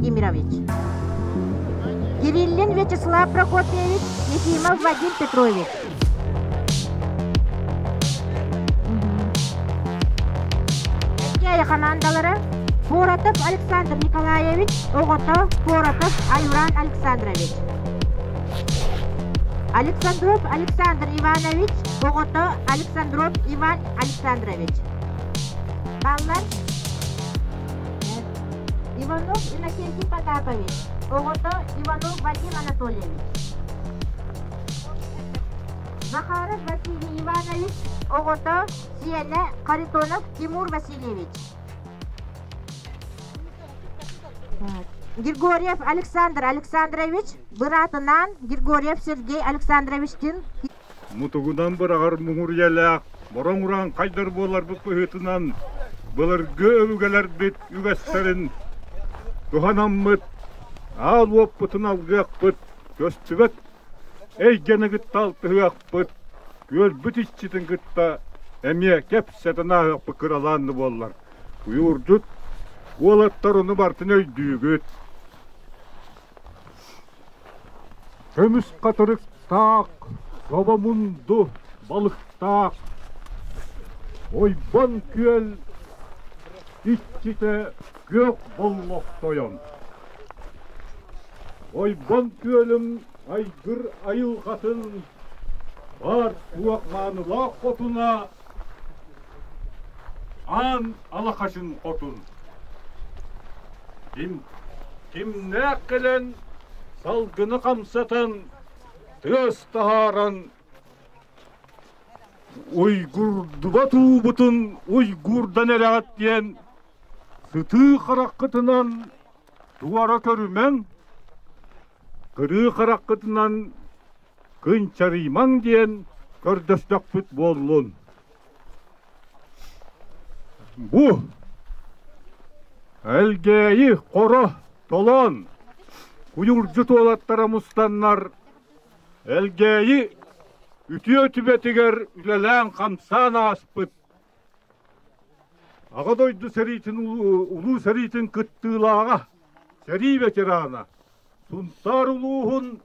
Владимирович. Кириллин Вячеслав Прокопьевич, Ефимов Вадим Петрович. Эркээйи хамаандалара Форотов Александр Николаевич, оҕото Форотов Аюран Александрович. Александров Александр Иванович, оҕото Александров Иван Александрович. Баллар Иванов Иннокентий Потапович, оҕото Иванов Вадим Анатольевич. Захаров Василий Иванович, оҕото сиэнэ Харитонов Тимур Васильевич. Григорьев Александр Александрович, быраатынаан Григорьев Сергей Александровичтыын Мутугунан быраҕар муҥур үйэлээх бороҥ урааҥхайдар буоларбыт быһыытынан былыргы өбүгэлэрбит үгэстэрин туһанаммыт, аал уоппутун алгыахпыт, көстүбэт эйгэни кытта алтыһыахпыт, күөлбүт иччитин кытта эмиэ кэпсэтэн ааһыахпыт кыралаан да буоллар. Куйуурдьут уолаттар ону барытын өйдүүгүт. Көмүс хатырыктаах, собо мунду балыктаах, ойбон күөл иччитэ күөх боллох тойон. Ойбон күөлүм айгыр айылҕатын баар суох маанылаах хотуна Аан Алахачын хотун. Ким, кимнээх кэлэн салгыны хамсатан, тыас таһааран уйгурдубат уубутун уйгуурдан эрэҕит диэн сытыы хараххытынан туора көрүмэҥ, кырыы хараххытынан кынчарыймаҥ диэн көрдөстөхпүт буоллун. Бу Элгээйи, Хоро, Толоон куйуурдьут уолаттара мустаннар Элгээйи үтүө түбэтигэр үлэлээн-хамсаан ааспыт Аҕа дойду сэриитин улуу сэриитин кыттыылааҕа, сэрии ветерана, Сунтаар улууһун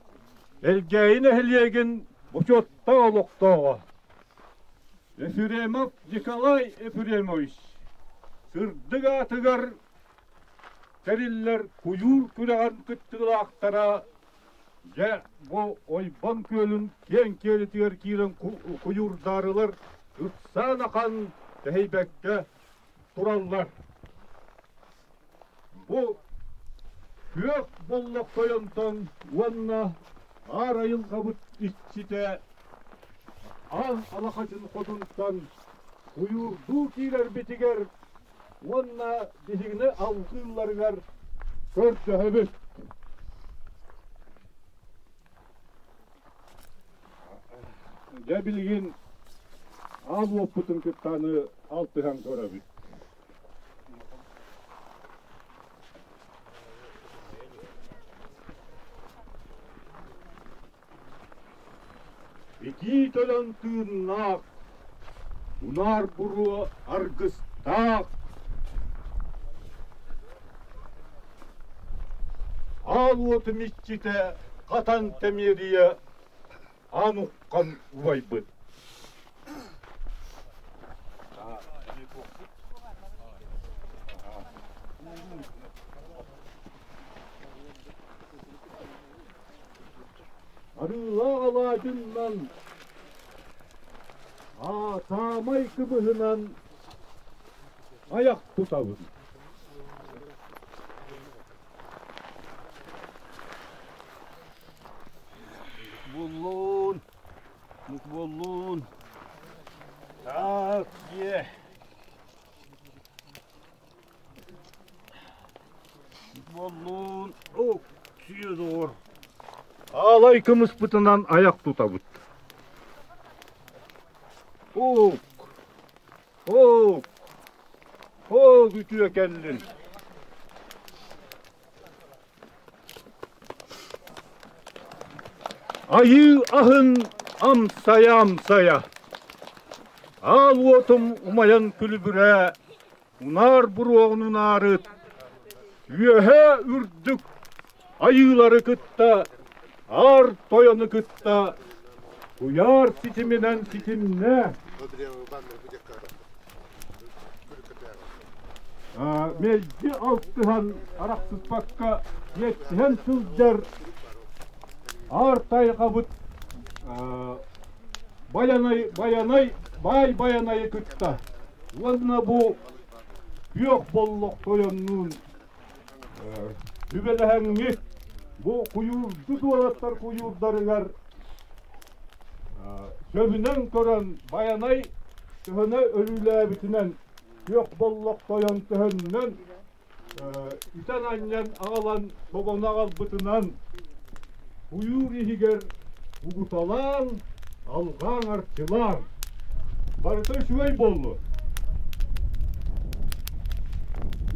Элгээйи нэһилиэгин бочуоттаах олохтооҕо Ефремов Николай Ефремович сырдык аатыгар тэриллэр куйуур күрэҕин кыттыылаахтара дьэ бу Ойбон күөлүн киэҥ киэлитигэр киирэн куйуурдаарылар ыксаан ахан тэһийбэккэ тураллар. Бу күөх боллох тойонтон уонна аар айылҕабыт иччитэ аан алахачын хотунтан куйуурдуу киирэрбитигэр уонна биһигини алҕыылларыгар көрдөһөбүт. Дьэ билигин аал уоппутун кытта аны алтыһан көрөбүт. Итии төлөн тыыннаах, унаар буруо аргыстаах, аал уотум иччитэ хатан тэмиэрийэ аан уххан убайбыт. Арыылаах алаадьыннан, саамай кыбыһынан айах тутабын. Буллун, буоллун. Так, е. Буоллун. О, сүйэ Аалай кымыспытынан аяк тутабыт. Ок, ок, ок үтүө кэллин. Айыы аһын амсайа-амсайа, аал уотум умайан күлүбүрэ, унаар буруоҕун унаарыт, Үөһээ үрдүк айыылары кытта, аар тойону кытта куйаар ситиминэн ситимнэ мэлдьи алтыһан арахсыспакка иэттиһэн сылдьар аар тайҕабыт Байанай, Байанай, Баай Байанайы кытта уонна бу күөх боллох тойоннуун сүбэлэһэҥҥит бу куйуурдут уолаттар куйуурдарыгар сөбүнэн көрөн Байанай төһөнө өлүүлээбитинэн күөх боллох тойон төһөннөн үтэн-анньан аҕалан собону аҕалбытынан куйуур иһигэр угуталаан, алҕаан арчылаан барыта үчүгэй буоллун.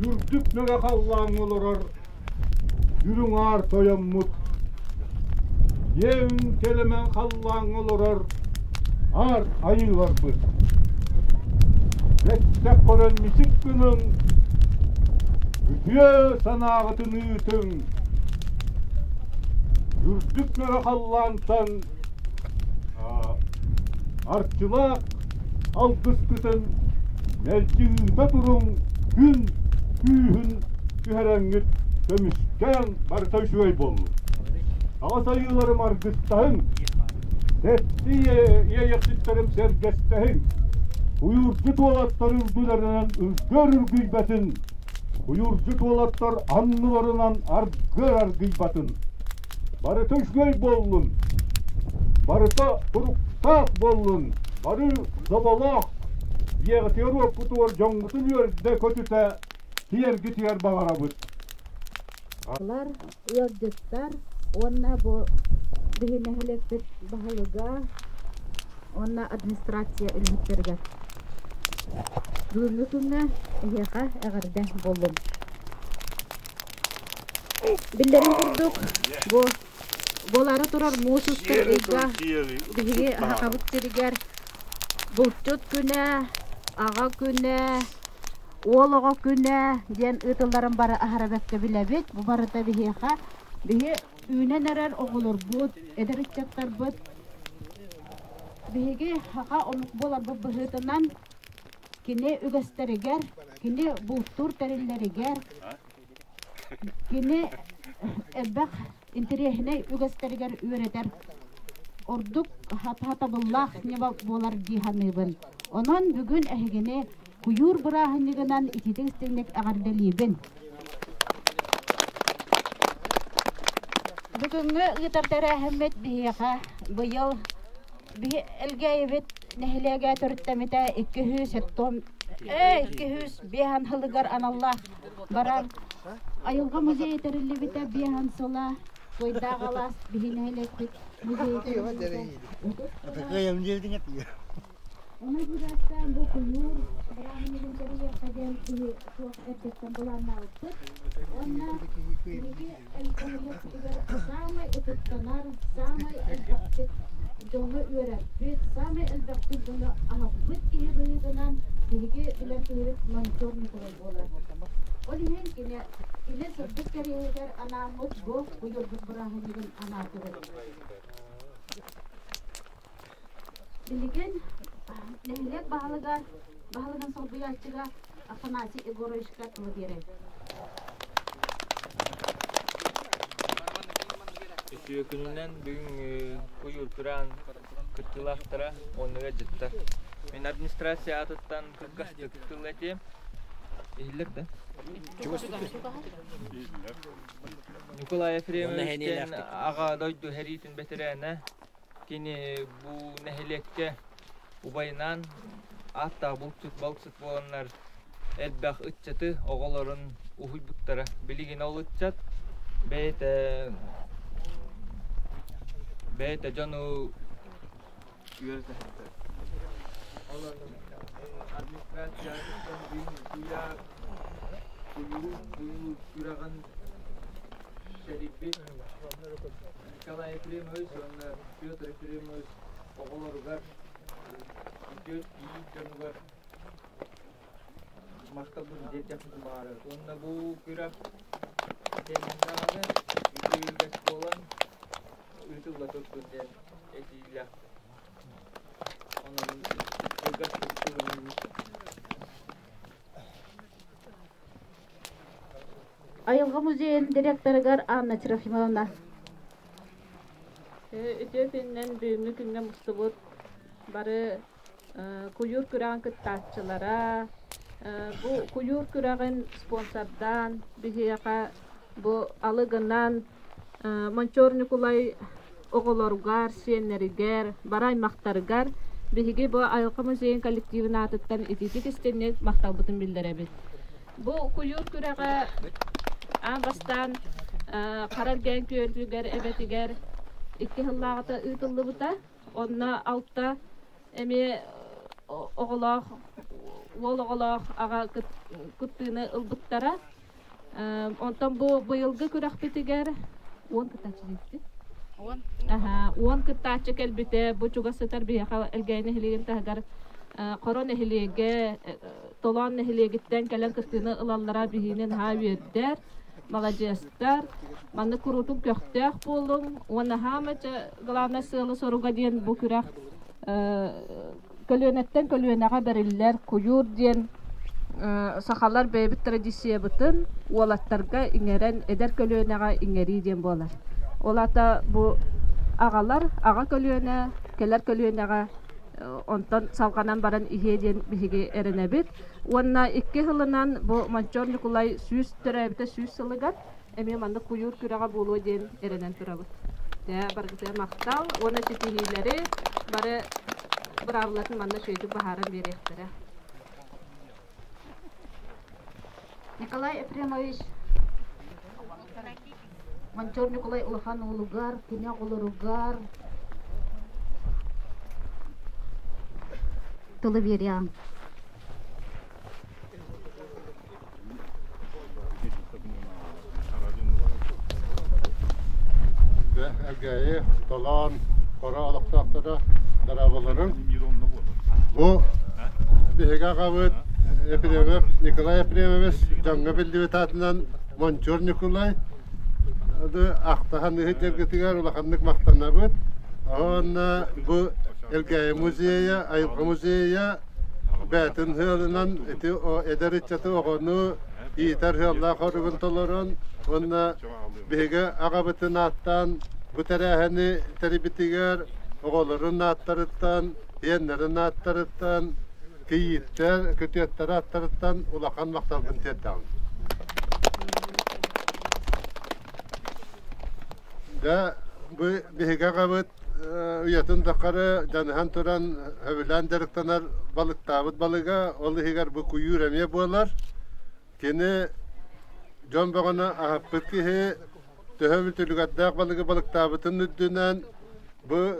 Үрдүк мэҥэ халлааҥҥа олорор үрүҥ аар тойоммут, киэҥ кэлэмэн халлааҥҥа олорор аар айыыларбыт. Бэттэх көрөн мичик гыныҥ, үтүө санааҕытын ыытыҥ, үрдүк мөҕө халлаантан арчылаах алгыскытын мэлдьи ыыта туруҥ, күн күүһүн түһэрэҥҥит көмүскээн барыта үчүгэй буоллун. Аҕыс айыыларым аргыстаһыҥ, Сэттии иэйэхситтэрим сэргэстэһиҥ, куйуурдьут уолаттар үргүлэринэн үргүөр үргүйбэтин, куйуурдьут уолаттар анныларынан аргыар аргыйбатын. Барыта үчүгэй буоллун, барыта туруктаах буоллун, бары соболоох, дьиэҕитигэр-уоккутугар дьоҥҥутун үөрдэ-көтүтэ тиэргитигэр баҕарабыт. Лар ыалдьыттар уонна бу биһи нэһилиэкпит баһылыга уонна администрация үлэһиттэригэр бүгүҥҥү күҥҥэ эһиэхэ эҕэрдэ буоллун. Биллэрин курдук, бу буолаары турар муус устар ыйга биһиги Сахабыт сиригэр булчут күнэ, аҕа күнэ, Уол оҕо күнэ диэн ыытылларын бары аһара бэркэ билэбит. Бу барыта биһиэхэ биһи үүнэн эрэр оҕолорбут, эдэр ыччаттарбыт биһиги саха омук буоларбыт быһыытынан кини үгэстэригэр, кини бултуур тэриллэригэр, кини элбэх интэриэһинэй үгэстэригэр үөрэтэр ордук хатабыллаах ньыма буолар дии саныыбын. Онон бүгүн эһигини куйуур бырааһынньыгынан итиитик-истиҥник эҕэрдэлиибин. Бүгүҥҥү ыытар тэрээһиммит биһиэхэ быйыл биһи Элгээйибит нэһилиэгэ төрүттэммитэ 205 сылыгар аналлаах барар Айылҕа музейа тэриллибитэ биэһэн сыла Туойдаах алаас биһи нэһилиэкпит музейа тэриллибитэ. Онон быраастаан бу куйуур бырааһынньыгын тэрийиэххэ диэн биһи суох эрдэттэн былааннаабыппыт. Уонна биһиги нэһилиэкпитигэр саамай ытыктанар, саамай элбэхтик дьону үөрэппит, саамай элбэхтик дьону аһаппыт киһи быһыытынан биһиги билэр киһибит Монтер Николай буолар. Ол иһин кини кини сырдык кэриэһигэр анааммыт бу куйуурбут бырааһынньыгын анаатыбыт. Билигин нэһилиэк баһылыгар, баһылыгын солбуйааччыга Афанасий Егоровичка тылы биэрэр. Үтүө күнүнэн бүгүн куйуур күрээн кыттыылаахтара уонна ыалдьыттар. Мин администрация аатыттан кылгастык тыл этиэм. Иһиллэр да? Николай Ефремович диэн аҕа дойду сэриитин бэтэрээнэ. Кини бу нэһилиэккэ убайынаан ааттаах булчут, балыксыт буоланнар элбэх ыччаты оҕолорун уһуйбуттара. Билигин ол ыччат бэйэтэ бэйэтэ дьону үөрэтэ сылдьар. Онон администрация куйаар куйуу куйуу күрэҕин тэрийбит Николай Ефремович уонна Петр Ефремович оҕолоругар, үтүө кийиит дьонугар махталбын тиэрдиэхпитин баҕарабыт. Уонна бу күрэх Итиэннэ даҕаны үтүө үгэс буолан ыытылла турдун диэн этиилээх. Онон кылгастык тылым Айылҕа музейын директорыгар Анна Трофимовна. Үтүө күнүнэн бүгүҥҥү күҥҥэ мустубут бары куйуур күрэҕин кыттааччылара бу куйуур күрэҕин спонсордаан биһиэхэ бу алы гынан Мончуор Ньукулай оҕолоругар, сиэннэригэр, бары аймахтарыгар биһиги бу Айылҕа музейын коллективын аатыттан итиитик истиҥник махталбытын биллэрэбит. Бу куйуур күрэҕэ аан бастаан Хара Элгээн күөлүгэр эбэтигэр 2 сыллааҕыта ыытыллыбыта. Онно алта эмиэ оҕолоох, уол оҕолоох аҕа кыттыыны ылбыттара. Онтон бу быйылгы күрэхпитигэр 10 кыттааччы диэбитин. 10 кыттааччы кэлбитэ. Бу чугас сытар биһиэхэ Элгээйи нэһилиэгин таһыгар Хоро нэһилиэгэ Толоон нэһилиэгиттэн кэлэн кыттыыны ылаллара биһиини наһаа үөрдэр. Маладьыастар, маннык куруутун көхтөөх буолуҥ уонна хаама главное сыала-соруга диэн бу күрэх көлүөнэттэн көлүөнэҕэ бэриллэр куйуур диэн сахалар бэйэбит традициябытын уолаттарга иҥэрэн эдэр көлүөнэҕэ иҥэрии диэн буолар. Ол аата бу аҕалар аҕа көлүөнэ кэлэр көлүөнэҕэ онтон салҕанан баран иһиэ диэн биһиги эрэнэбит. Уонна 2 сылынан бу Мончор Ньукулай 100 төрөөбүтэ 100 сылыгар эмиэ маннык куйуур күрэҕэ буолуо диэн эрэнэн турабыт. Дьэ, барыгытыгар махтал уонна ситиһиилэри бары быраабылатын манна үчүгэйдик быһааран биэриэхтэрэ. Николай Ефремович Мончор Ньукулай улахан уолугар, кини оҕолоругар тылы биэриэҕим. Элгээйи, Толоон, Хоро олохтоохторо дорооболорун. Бу биһиги аҕабыт Ефремов Николай Ефремович дьоҥҥо биллибит аатынан Мончур Ньукулай ахтаһан ыһыт дьаргытыгар улаханнык махтанабыт. Уонна бу Элгээйи музейа, айылҕа музейа бэйэтин ыалынан ити эдэр ыччаты оҕону иитэр ыаллаах оругун толорон уонна биһиги аҕабытын ааттаан бу тэрээһини тэрийбитигэр оҕолорун ааттарыттан, ийэннэрин ааттарыттан, кийииттэр, күтүөттэр ааттарыттан улахан махталбын тиэрдэҕин. Дьэ, бу биһиги аҕабыт уйатын тухары дьаныһан туран сөбүлээн дьарыктанар балыктаабыт балыга, ол иһигэр бу куйуур эмиэ буолар. Кини дьон бөҕөнү аһаппыт киһи төһө мүтүлүгэрдээх балыгы балыктаабытын үрдүнэн бу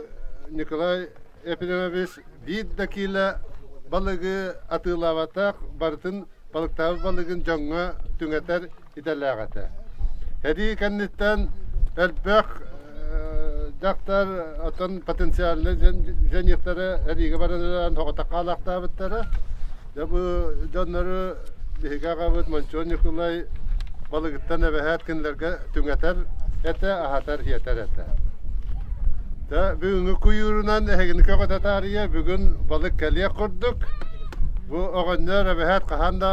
Николай Ефимович биир да киилэ балыгы атыылаабатах, барытын балыктаабыт балыгын дьоҥҥо түҥэтэр идэлээх этэ. Сэрии кэнниттэн элбэх дьахтар оттон потенциальнай женихтары эриигэ баран соҕотох хаалаахтаабыттара. Дьэ бу дьоннору биһиги аҕабыт Мончуон Ньукулай балыгыттан эбэһээт кинилэргэ түҥэтэр этэ, аһатар-сиэтэр этэ. Дьэ бүгүҥҥү куйуурунан эһигини көҕүтэ таарыйа бүгүн балык кэлиэх курдук. Бу оҕонньор эбэһээт хаһан да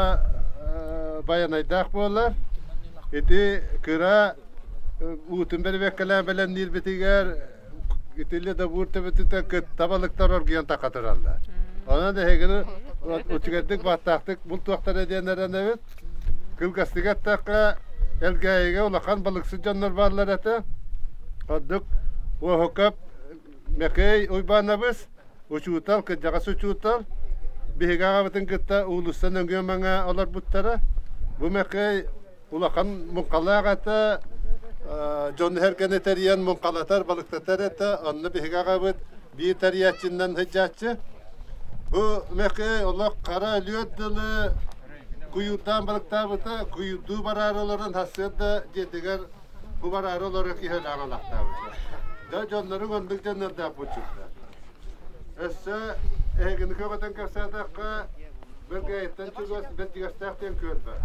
байанайдаах буолар. Ити кыра уутун бэрэбиэккэлээн бэлэмниирбитигэр итили да буур төбөтүтэ кытта балыктар оргуйан такатыраллар. Онон эһигини үчүгэйдик баттаахтык бултуохтара диэн эрэнэбит. Кылгастык эттэххэ, Элгээйигэ улахан балыксыт дьоннор бааллар этэ. Ордук Уоһукап Мэкэй Уйбаанабыс учуутал, кырдьаҕас учуутал биһиги аҕабытын кытта уулусса нөҥүө маҥа олорбуттара. Бу Мэкэй улахан муҥхалаах этэ, дьон эргэни тэрийэн муҥхалатар, балыктатар этэ. Онно биһиги аҕабыт биир тэрийээччинэн сылдьааччы. Бу Мэкэй олох хара өлүөр дылы куйуурдаан балыктаабыта, куйуурдуу бараары олорон сарсыарда дьиэтигэр бу бараары олорор киһи өлөөн алахтаабыта. Дьэ дьонноруҥ оннук дьоннордоох булчуттар. Өссө эһигини көҕүтэн кэпсээтэххэ, Бэргээйиттэн чугас Бэрдьигэстээх диэн күөл баар.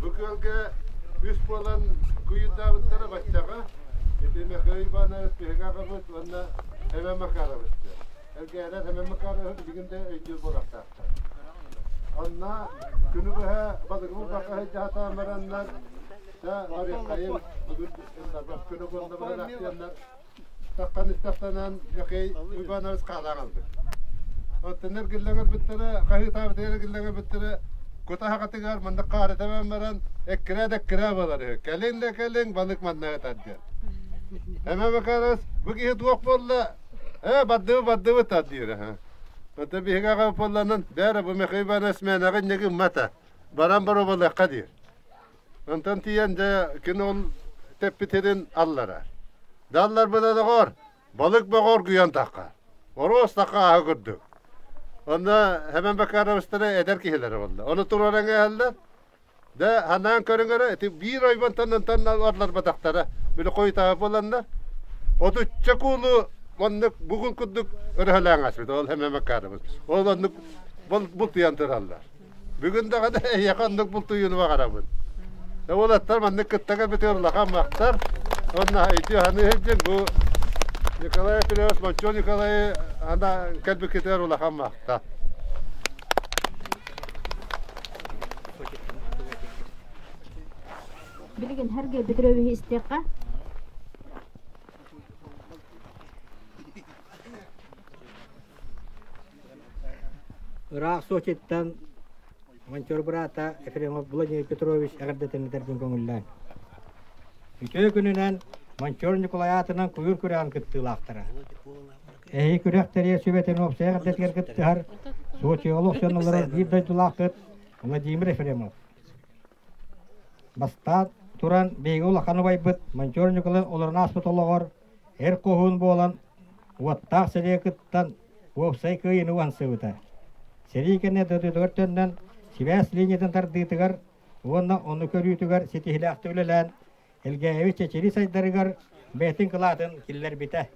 Бу күөлгэ Үс буолан куйуурдаабыттара баччаҕа. Ити Михаил Иванович биһиги аҕабыт уонна Эбэ Макарович диэн. Эргээрэр Эбэ Макарович билигин да өйдүүр буолуохтаахтар. Онно күнү быһа балыгы булбакка сылдьа бараннар, да барыаххайын бүгүн күнү буолла быһалаахтыаннар таххан истэхтэнэн Михаил Иванович хаалаан албыт. Оттон эргиллэн өлбүттэрэ, хаһыытаабытыгар эргиллэн өлбүттэрэ, кута аһаҕатыгар маннык хаары тэбэн баран, эккирээ да эккирээ буолар үһү. Кэлиҥ да кэлиҥ, балык манна ытар диэн. Эмэ Макаров, бу киһи туох буолла? Ээ, бардыбыт, бардыбыт диир. Оттон биһиги аҕа буолланан, бээрэ бу Михаил Иванович мээнэҕэ инньэ гыммата. Баран боруобалыахха диир. Онтон тиийэн дьэ кини ол тэппитирин алларар. Далларбыта доҕор, балык бөҕө оргуйан тахха. Оруос тахха ааһы курдук. Онно Хэмэн Бакаровичтара эдэр киһилэрэ буолла. Ону туруоран кээһэллэр. Дэ ханаан көрүҥ эрэ, ити биир ойбонтон онтон орларбатахтара. Били хойутааһы буоланнар. Отучча куулу оннук бугун курдук өрөһөлөөн аспыт. Ол Хэмэн Макарович. Ол оннук бултуйан тураллар. Бүгүн даҕаны эһиэхэ оннук бултуйууну баҕарабын. Уолаттар маннык кытта кэлбитигэр улахан махтар. Уонна өйдүү саныы сылдьыҥ бу Николай Петрович Мончуон Николай ана кэлбиккитигэр улахан махтал. Билигин Сергей Петрович истиэххэ. Ыраах Сочиттан монтер быраата Ефремов Владимир Петрович эҕэрдэтин этэрбин көҥүллээн. Үтүө күнүнэн монтер Николай аатынан куйуур күрэҕин кыттыылаахтара. Эһиги күрэх тэрийэр сүбэтин уопсай эҕэрдэтигэр кыттыһар Сочига олохсуйан олорор биир дойдулааххыт Владимир Ефремов. Бастаан туран биһиги улахан убайбыт Монтер Николай олорон ааспыт олоҕор эр хоһуун буолан уоттаах сэриигэ кыттан уопсай кыайыыны уһансыбыта. Сэрии кэннэ дойдутугар төннөн сибээс линиятын тардыытыгар уонна ону көрүүтүгэр ситиһиилээхтик үлэлээн Элгээйи чэчири сайдарыгар бэйэтин кылаатын киллэрбитэ.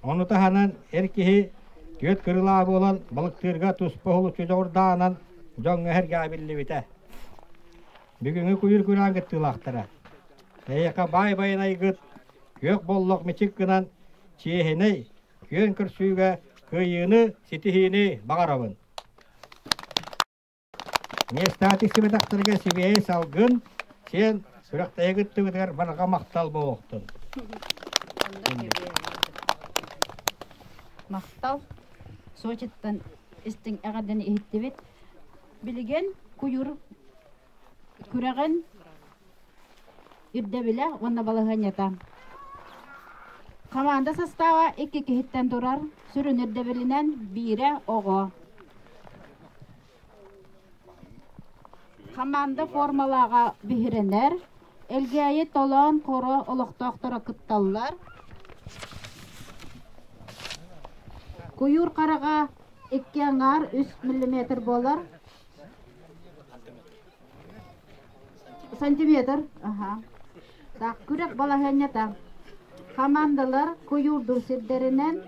Ону таһынан эр киһи түөрт кырыылаах буолан балыктыырга туспа уһулуччу дьоҕурдаанан дьоҥҥо эһэргэҕэ биллибитэ. Бүгүҥҥү куйуур күрэҕин кыттыылаахтара. Эйиэхэ баай байанайгыт күөх боллох мичик гынан чиэһинэй күөн көрсүүгэ кыайыыны, ситиһиини баҕарабын. Миэстэҕэ тиксибэтэхтэргэ сибиэһэй салгын, сиэн күрэхтэһии кыттыбытыгар барҕа махтал буолуохтун. Махтал. Сочиттан истиҥ эҕэрдэни иһиттибит. Билигин куйуур күрэҕин ирдэбилэ уонна балаһыанньата. Хамаанда састааба икки киһиттэн турар, сүрүн ирдэбилинэн биирэ оҕо. Хамаанда формалааҕа биһирэнэр, Элгээйи Толоон Хоро олохтоохторо кытталлар. Куйуур хараҕа икки аҥаар үс миллиметр буолар. Сантиметр. Аха. Так, күрэх балаһыанньата. Хамаандалар куйуурдуур сирдэринэн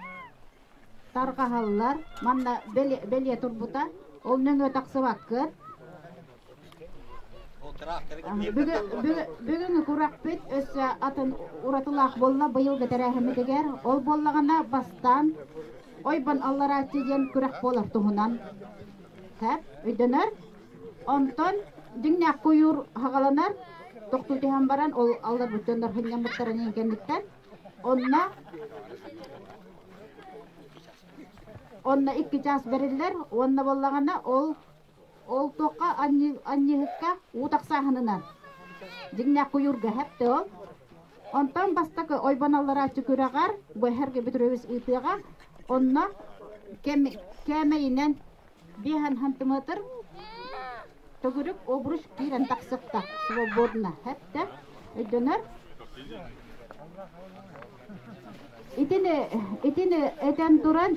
тарҕаһаллар. Манна бэлиэ турбута. Ол нөҥүө тахсыбаккыт. Бүгүҥҥү күрэхпит өссө атын уратылаах буолла быйылгы тэрээһиммитигэр. Ол буоллаҕына бастаан Ойбон алларааччы диэн күрэх буолар туһунан. Сөп, өйдөнөр. Онтон дьиҥнээх куйуур хаҕаланар, тохтуу түһэн баран ол алларбыт дьоннор хынньаммыттарын иһин кэнниттэн онно онно икки чаас бэриллэр уонна буоллаҕына ол ол туохха анньыһыкка уу тахсааһынынан дьиҥнээх куйуурга хэптэ ол онтон бастакы ойбон алларааччы күрэҕэр бу эһэргэ Петрович ыытыаҕа онно кээмэйинэн биэһэн сантиметр төгүрүк обруч киирэн тахсыкта свободно хэптэ өйдөнөр итини итини этэн туран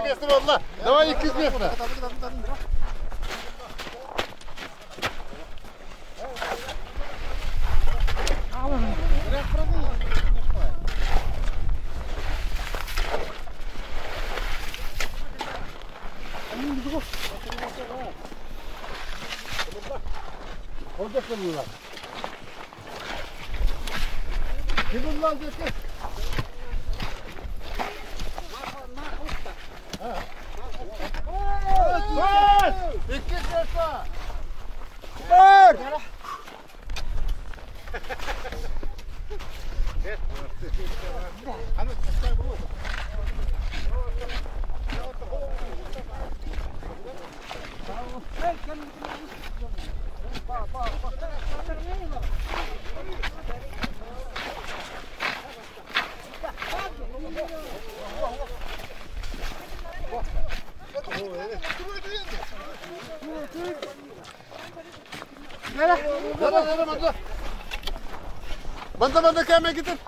Место болла. Давай 200 метра. Banda banda keme gidin.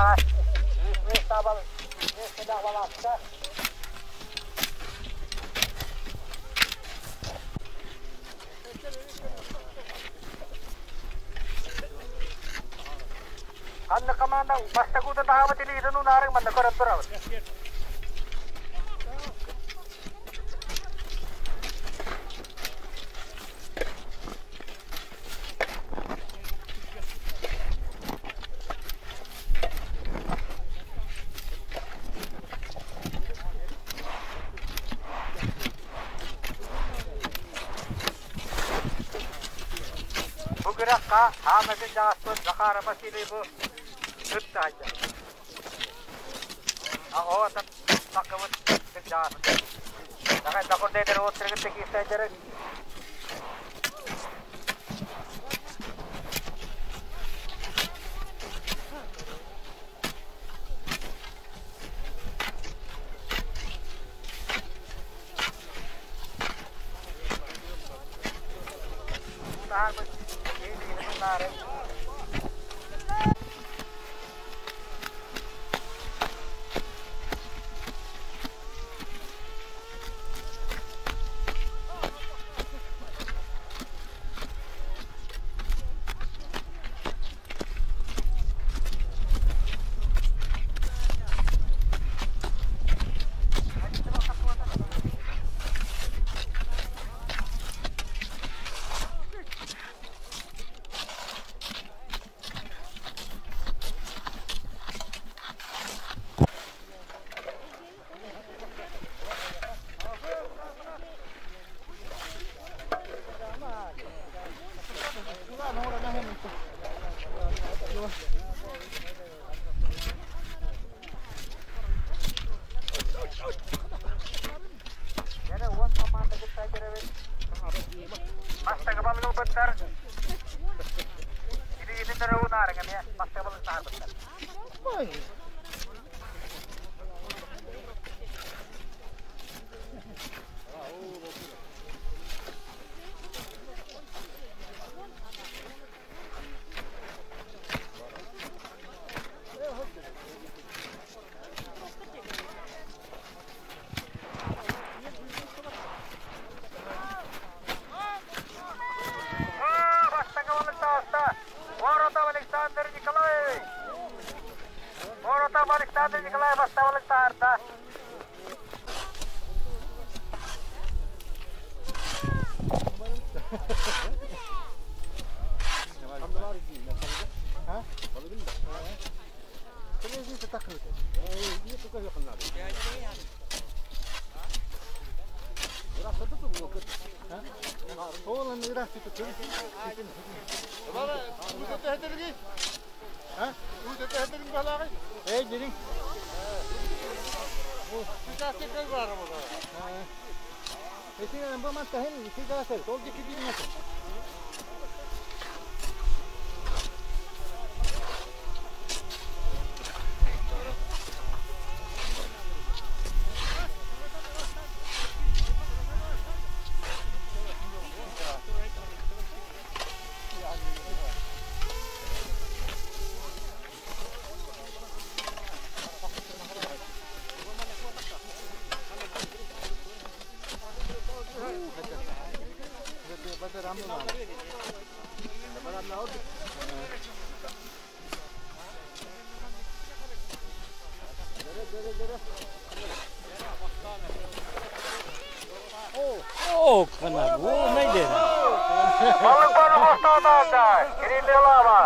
күрэҕэ үс миэстэлээх балаакка. Ханна команда бастакы таһаабыт илиитин унаарыҥ манна көрөн турабыт. Бу күрэххэ Ааматын дьаҕаспыт Захара Васильевы кытта сылдьар. Аҕа такыбыт кырдьаҕаспыт. Дагай дакурдайдары уоттарыгытта киирсайдары. Таһаарбыт киһи наары. Дьэ, уон команда кытта кэрэбит. Бастакы балыгылбыттар. Илиитин өрө унаарыҥ эмиэ бастакы балык таһаарбыттар. Бастакы балык таҕыста. Воротов Александр Николаевич. Воротов Александр Николаев бастакы балык таһаарда. Балык бары Кирилл Лава.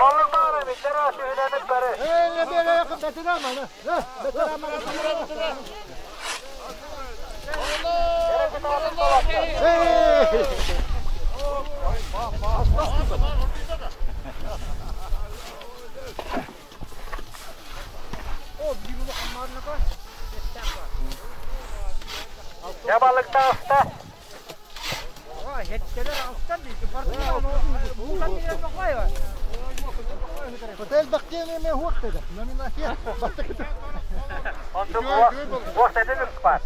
Балык бары, биттера сүһүнэмит бары. Я балык таҕыста. Онтум уохтатын ыкпат.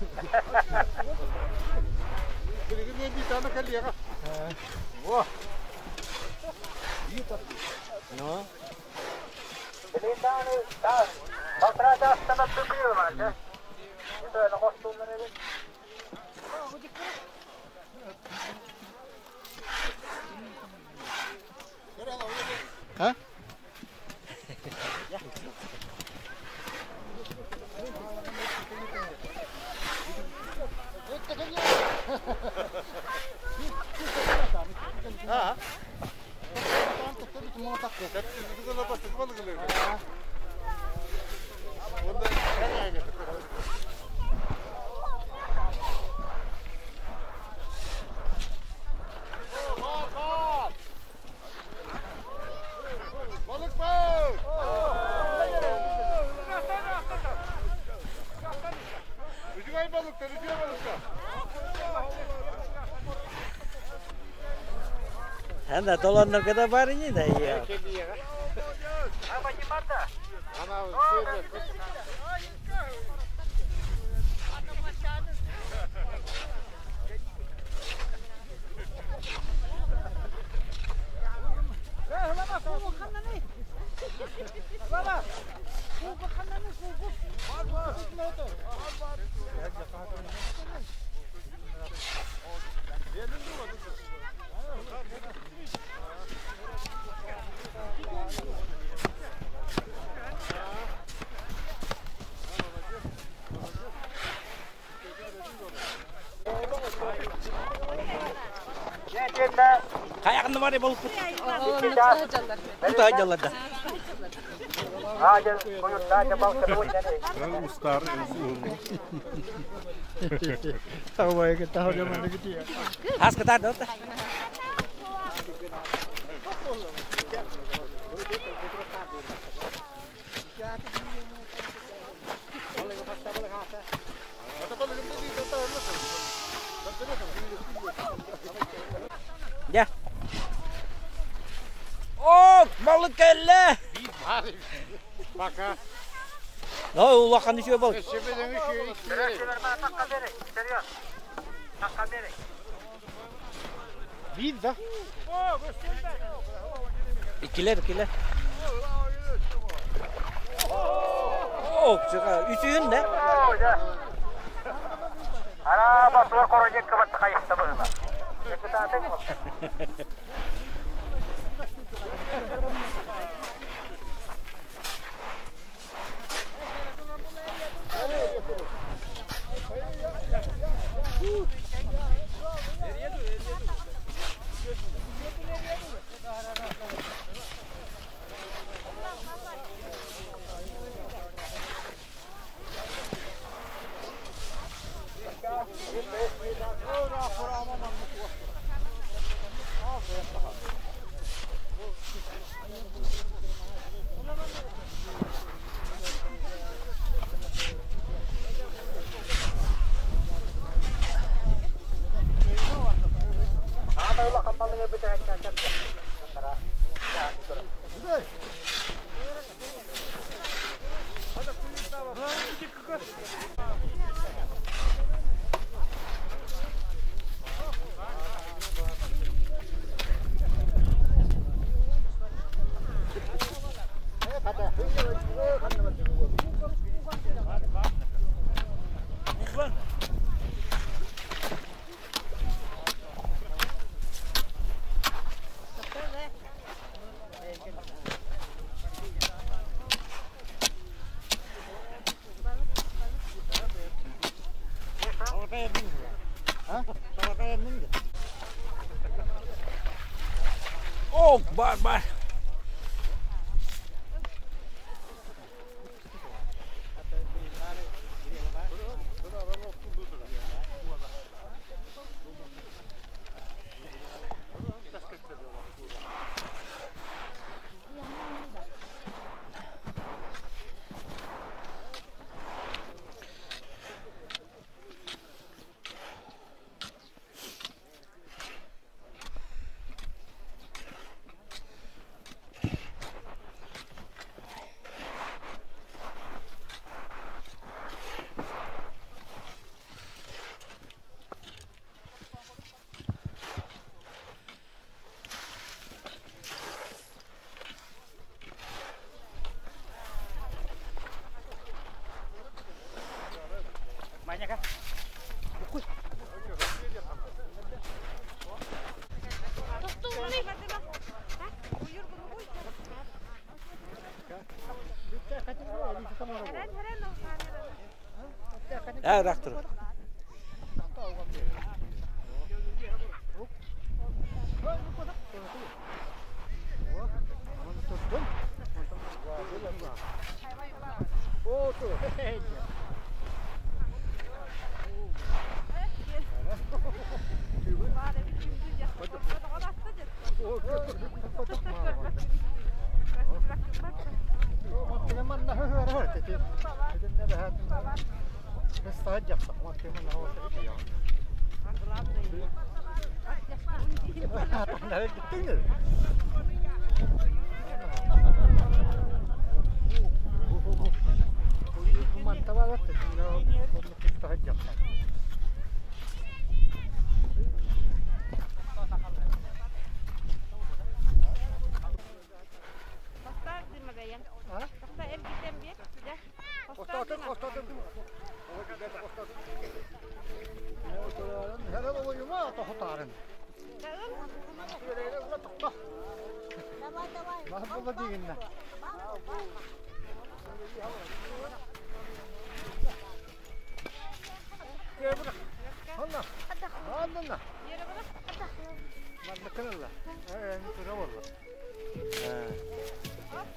Ha? Ha? Balık var! Ucugay balıklar, ucugay balıklar. Anda толонно када барыни да я. Каягында бар болуп. Кутай жалларда. Ustar. Хас кытар да. Я. О, балык келле. Бака. Да, улахан еще балык. Bir da. Иккилэр, иккилэр. О, чыга, үсүн да. О, бар, бар. Ә, ыраах.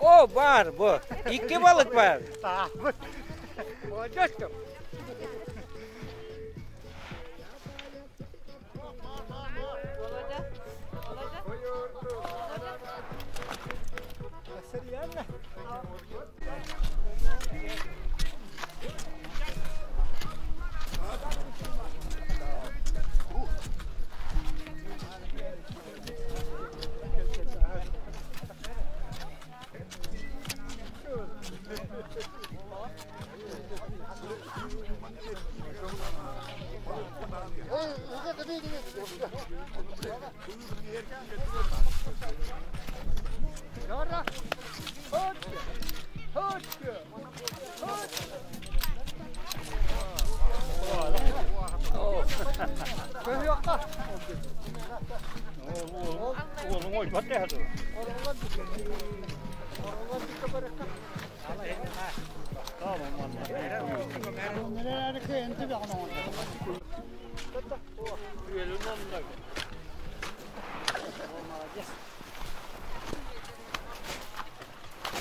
О, бар бу. Икки балык бар.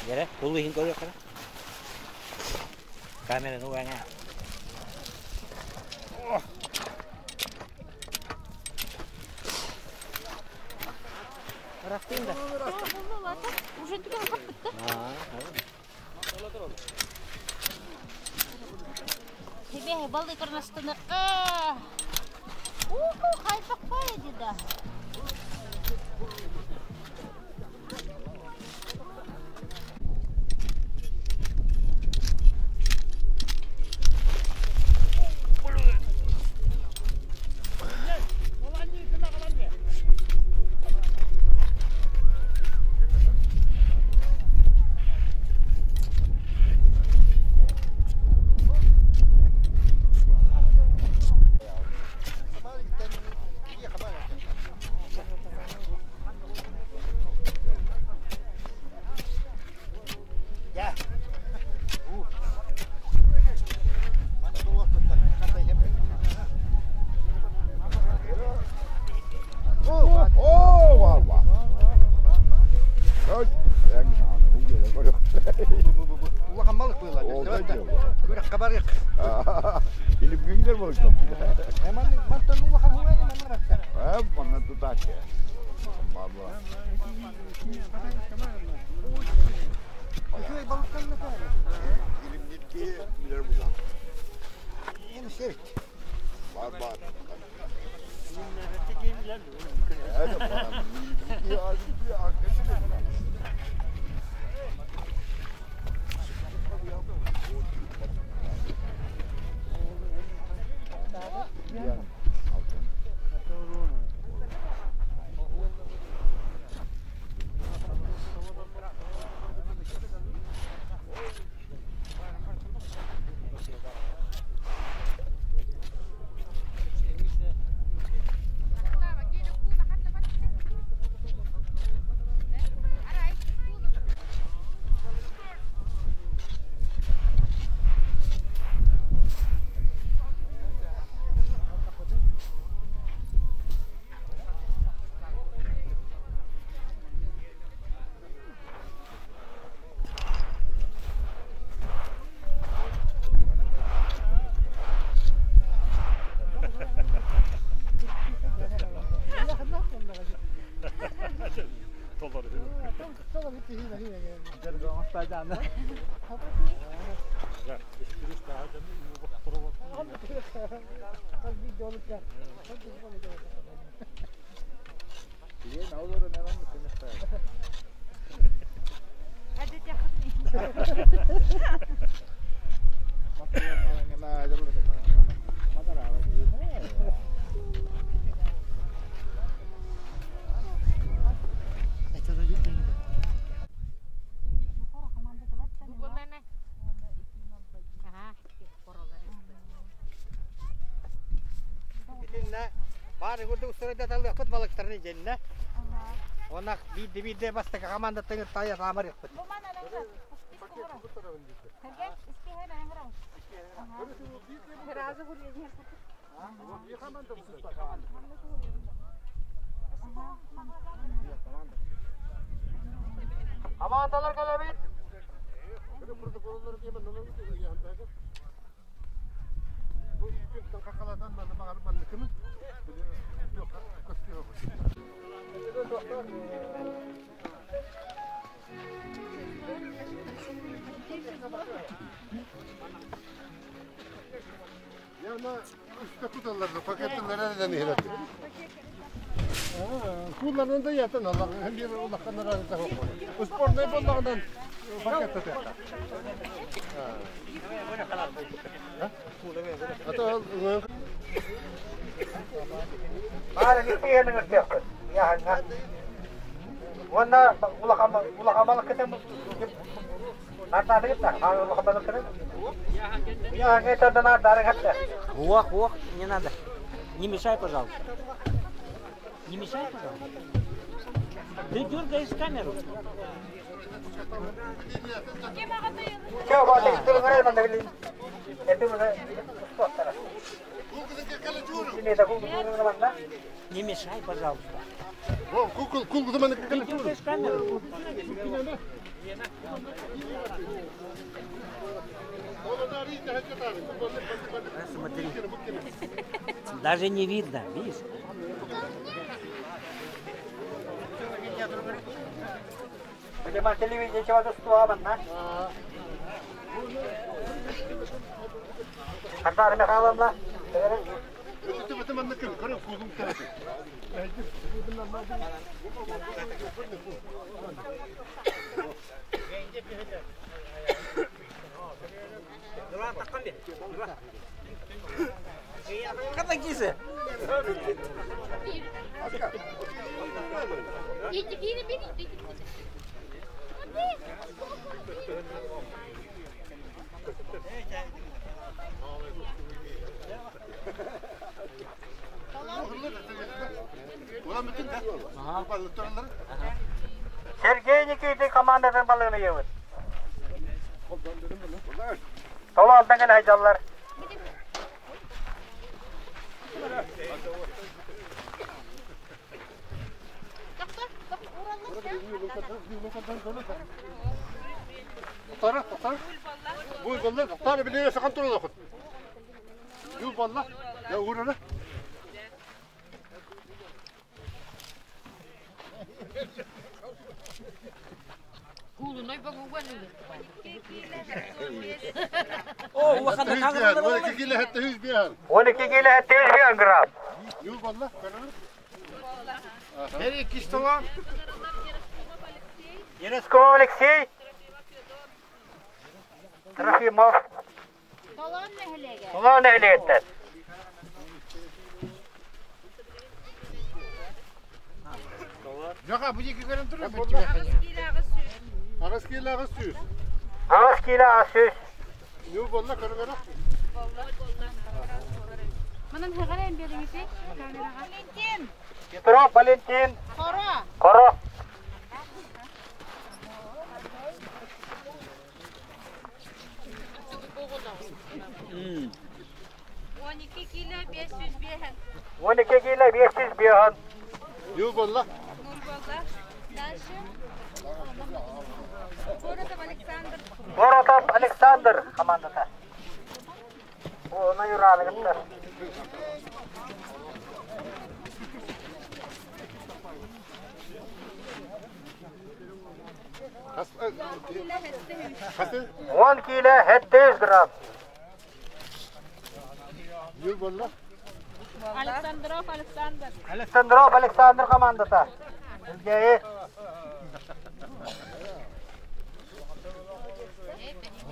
Yere, pulu иһин көрүөххэ. Камераны угаҥа. Ырахтыын да. Уже түгэн хаппытта. Тебе балды көрмөстөнөккө. Уху, хайпак пай да. Итиннэ баар курдук устарыйдаталлыахпыт балыктарын дьэннэ. Уонна биирдэ-биирдэ бастакы командаттан ыртайа таамарыахпыт. Командалар кэлэбит. Кулларынан да ятан аллах бир улаханнар Спорный боллаҕынан пакетта тыахта. Ата Баара киһи ыртыахпыт. Яһанга. Уонна улахан Ох, ох, не надо. Не мешай, пожалуйста. Не мешай, пожалуйста. Ты дергаешь камеру. Не мешай, пожалуйста. Ты дергаешь камеру. Смотри. Даже не видно, видишь? Сергей Никитин командатын балыгын йыбыт. Толу алдан кene хайдаллар. Тоқтар, біле сақан туралы оқыт. Юл балла, я урана. О, улахан 12 кило хәтта 100 биян. 12 кило хәтта 100 биян грамм. Юл балла, Бери кистола. Ересков Алексей. Трофимов. Толон нәһилиэттен. Jaha, bu iki görüntü mü? Ağız kilo ağız süs. Ağız kilo ağız süs. Юл балла, көрі Манан хәгәрән бериңизи камерага. Валентин. Петров Валентин. Коро. Коро. 12 кило 500 беһен. 12 кило 500 беһен. Юл балла. Нурбалла. Дальше. Боротов Александр. Боротов Александр командата. Оны юраны кытта. 10 киилэ 700 грамм. Александров Александр. Александров Александр командата. Элгээйи.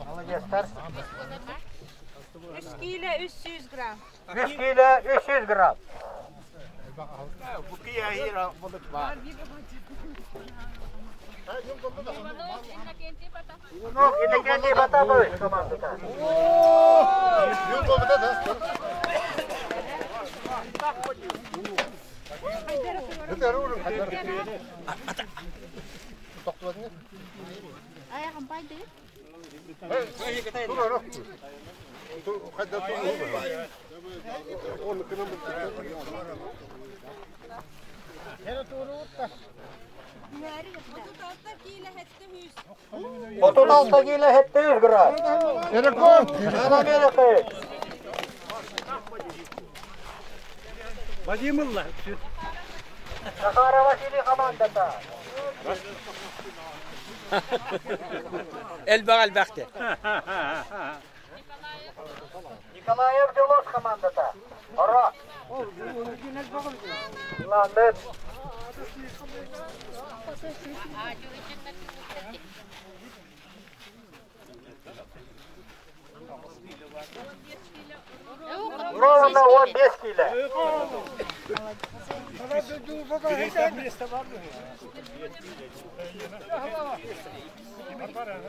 Молодецтар. 3 киилэ 300 грамм. 3 киилэ 300 грамм. Иванов Иннокентий Потапович командата. Отут алта киилэ 700 грамм. Рекорд! Америка. Вадим Ылла. Захаров Василий командата. Элбэх элбэхте. Николаев Делос командата. Ора. Ландет. Ровно 15 килэ.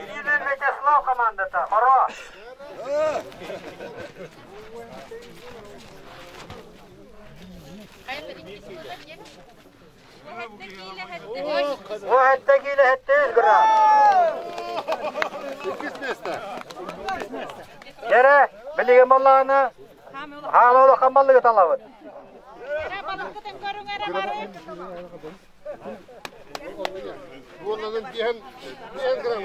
Ирина Вячеслав командата. Ора. Уһатта киилэ 700 грамм. Иккис место. Дьэрэ, билигин буоллаҕына, хаала улахан балыгы талабыт. Буолланын биһэн биһэн грамм.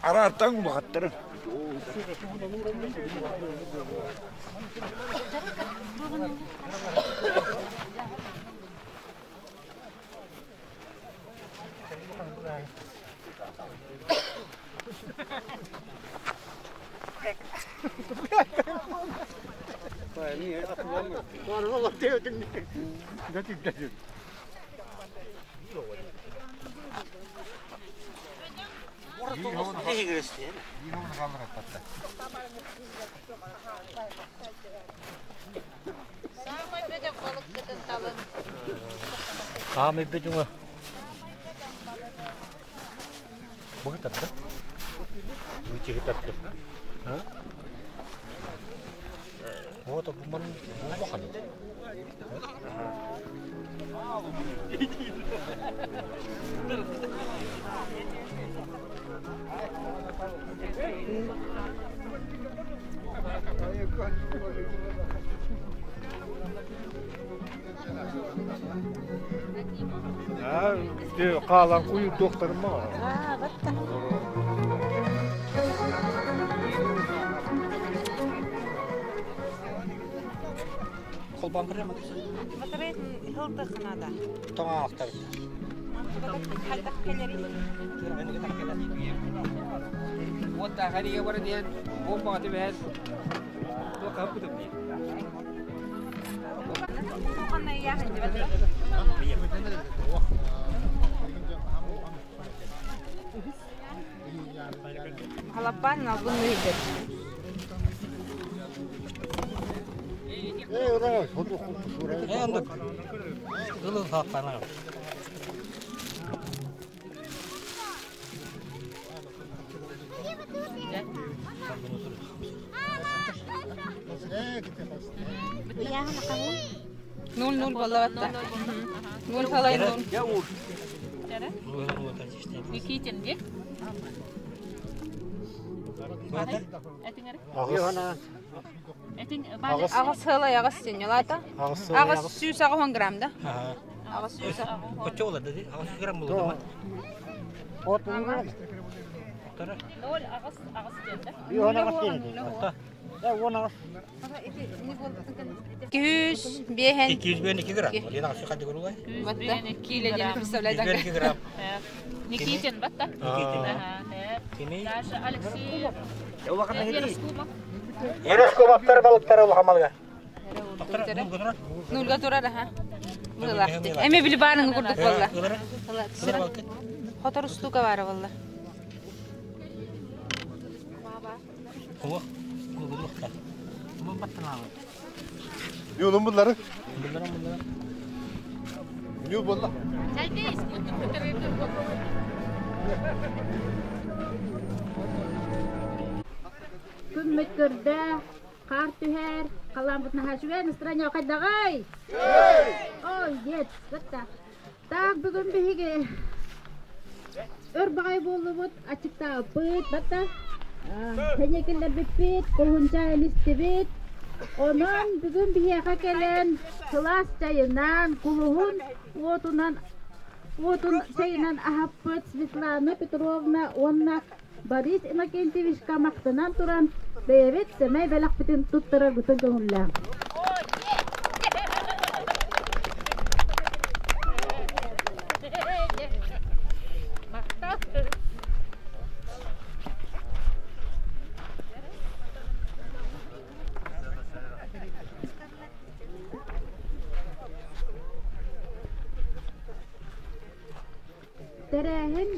Араартан улахаттары. Самый бөдөк балыккытын талын. Хаамай бөдөҥө. Бу тарда. Бу чиги тарда. А? Вот бу ман бу бахан. Хаалан куйур докторым бар. Холбан кырама. Батареятын хылтыхынада. Тоңа актар. Хайдах келери. Вот тахарига бар диэн бомбаҕа түбэһэн туох хаппытым дии. Туоханна яхын дебет. Халаппан албын үйдер. Эй, ура, ходу ходу ура. Эндик. Кылыл хаппана. Нул нул боллаватта. Нул халай нул. Никитин дик. Агыс халай агыс сеньолата. Агыс сүүс агыс грамм да. Агыс сүүс. Кочо олар ди. Агыс грамм болду. Ноль аҕыс аҕыс диэн да? Уон аҕыс диэн. Уон аҕыс. Күүс биэһэн. 252 грамм. Лена аҕыс хадды көрүлай? Киилэ диэн представляет. 252 грамм. Никитин батта. Никитин. Кини? Даша Алексей. Ероскобаттар балыктары улахамалга. Нульга турар аха. Быһылаахты. Эми били баарыҥы курдук буолла. Хотор устука баара буолла. Юлун буллары. Ню болла. Күммүт көрдө, хаар түһэр, халааммыт наһаа үчүгэй, настроение хайдаҕай? Ой, дед, батта. Так, бүгүн биһиги өр баҕай буоллубут, аччыктаабыппыт, батта. Сэниэ киллэрбиппит, кулуһунча илистибит. Онон бүгүн биһиэхэ кэлэн сылаас чайынан, кулуһун уотунан уотун чайынан аһаппыт Светлана Петровна уонна Борис Иннокентьевичка махтанан туран, бэйэбит сэмэй бэлэхпитин туттарарбытын көҥүллээҥ. Тэрээһин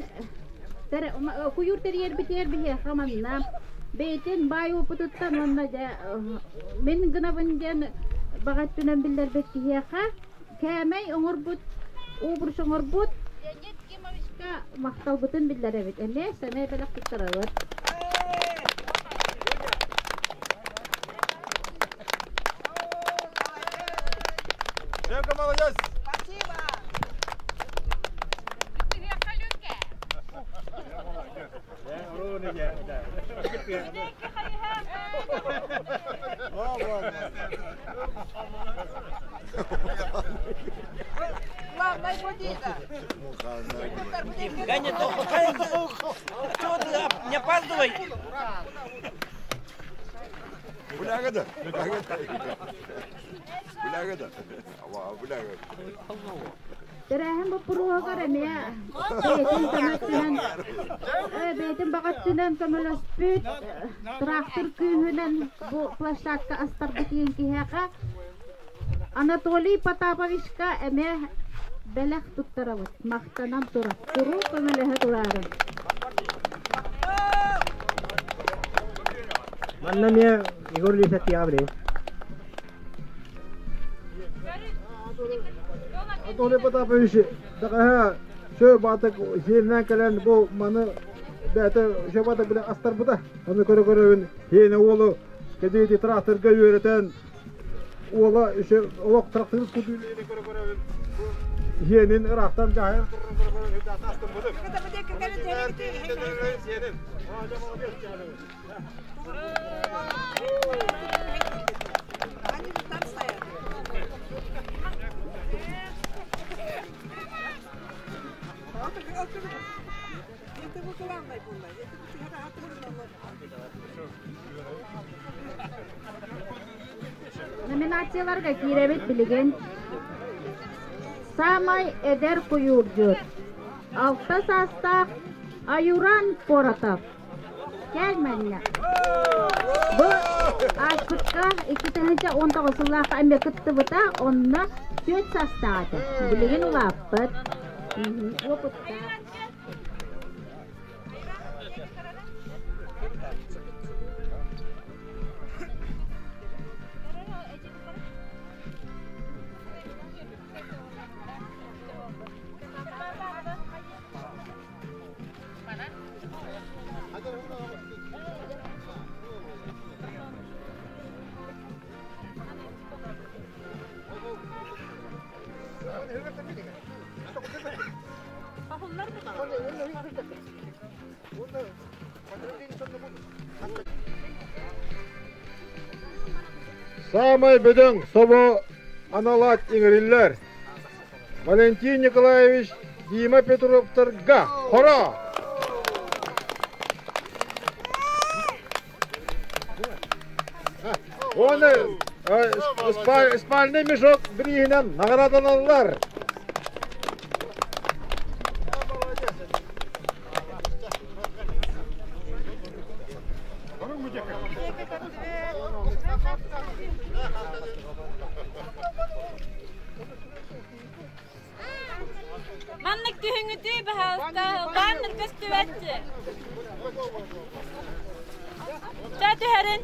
куйуур тэрийэрбитигэр биһиэхэ манна бэйэтин баай уопутуттан уонна дьэ мин гынабын диэн баҕа өттүнэн биллэрбит киһиэхэ кээмэй оҥорбут обруч оҥорбут Леонид Кимовичка махталбытын биллэрэбит. Эмиэ сэмэй бэлэх туттарабыт. Девка молодец! Ганя, чего ты не опаздывай? Булягада. Булягада. Булягада. Тэрээһин боппуруоһугар эмиэ бэйэтин көмөтүнэн бэйэтин баҕа өттүнэн көмөлөспүт трактор күүһүнэн бу площадка астарбыт диэн киһиэхэ Анатолий Потаповичка эмиэ бэлэх туттарабыт махтанан турар куруук көмөлөһө турарын. Манна эмиэ Егор Лисов тиэҕэ Анатолий Потапович даҕаһа сө баатык сиэнинэн кэлэн бу маны бэйэтэ сө баатык билэ астарбыта. Ону көрө-көрөбүн сиэнэ уолу кэдиити тракторга үөрэтэн уола еще олох тракторист кутуулиини көрө-көрөбүн сиэнин ыраахтан дьаһайан турарын көрө-көрөбүн үрдээтэ астыммытым. Сиэним. Номинацияларга киирэбит билигин. Саамай эдэр куйуурдьут. Алта саастаах Аюран Коротов. Кэл манна. Бу ааспыкка 2019 сыллаахха эмиэ кыттыбыта, онно түөрт саастаах этэ. Билигин улааппыт. Уопуттаах. Самай бөдөҥ собо аналаат иҥэриллэр. Валентин Николаевич Дима Петровтарга хоро! Оны спальный мешок бирииһинэн наҕараадаланаллар. Маннык түһүҥүтүй баһаалыста, бааннар көстүбэччи. Ча түһэрин.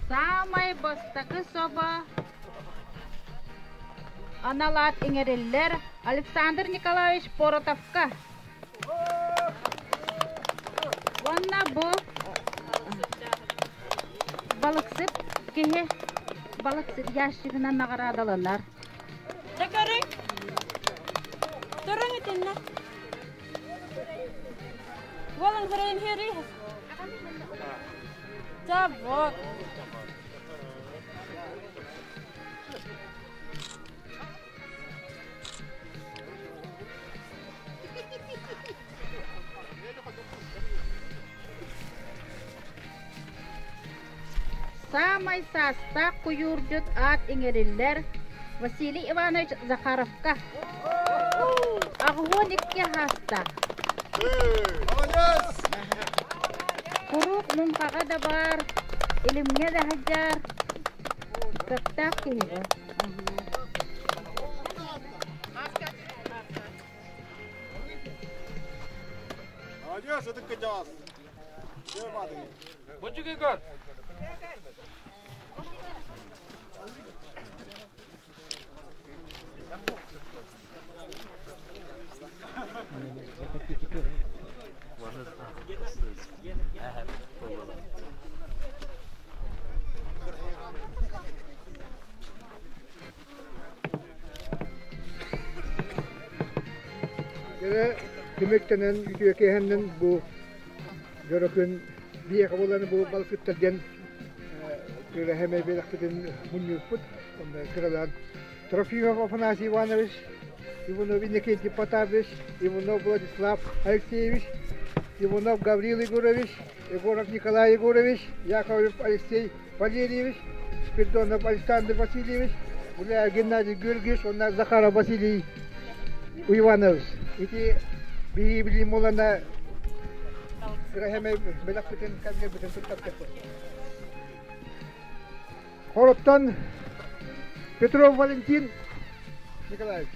Саамай бастакы собо анал аат иҥэриллэр Александр Николаевич Поротовка. Уонна бу балыксыт киһи балыксыт ящигынан наҕараадаланар. Дьэ көрүҥ. Туруҥ итиннэ. Уолуҥ сырайын хиэрий. Ча вот. Саамай саастаах куйуурдьут аат иҥэриллэр Василий Иванович Захаровка. 82 саастаах. Куруук муҥхаҕа да баар, илимҥэ да сылдьар, кыахтаах киһи. Молодежь, это кадяс. Дьэ, түмүктэнэн үтүө киэһэннэн бу дьоро күн биһиэхэ буолан бу балыксыттар диэн кыраһа бэлэхпитин мунньууппут. Онно кыралаан Трофимов Афанасий Иванович, Иванов Иннокентий Потапович, Иванов Владислав Алексеевич, Иванов Гаврил Егорович, Егоров Николай Егорович, Яковлев Алексей Валерьевич, Спиридонов Александр Васильевич, Гуляев Геннадий Георгиевич уонна Захаров Василий Иванович. Ити биһиги билим буолана кыраһэмэй бэлэхпитин кэмҥэ туттарбыппыт. Хороттон Петров Валентин Николаевич.